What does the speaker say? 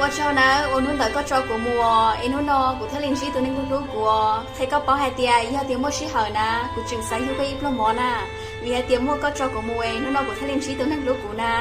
Ua tsaug nawb, uas hnub ntawd koj tso kuv mus es hnub no kuv thiaj li ntsib tus neeg hlub hlub kuv. Qhia koj paub hais tias yog tias muaj sij hawm na, kuv tseem xav yug koj ib pluag mov na. Vim hais tias muaj koj tso kuv mus es hnub no kuv thiaj li ntsib tus neeg hlub kuv na.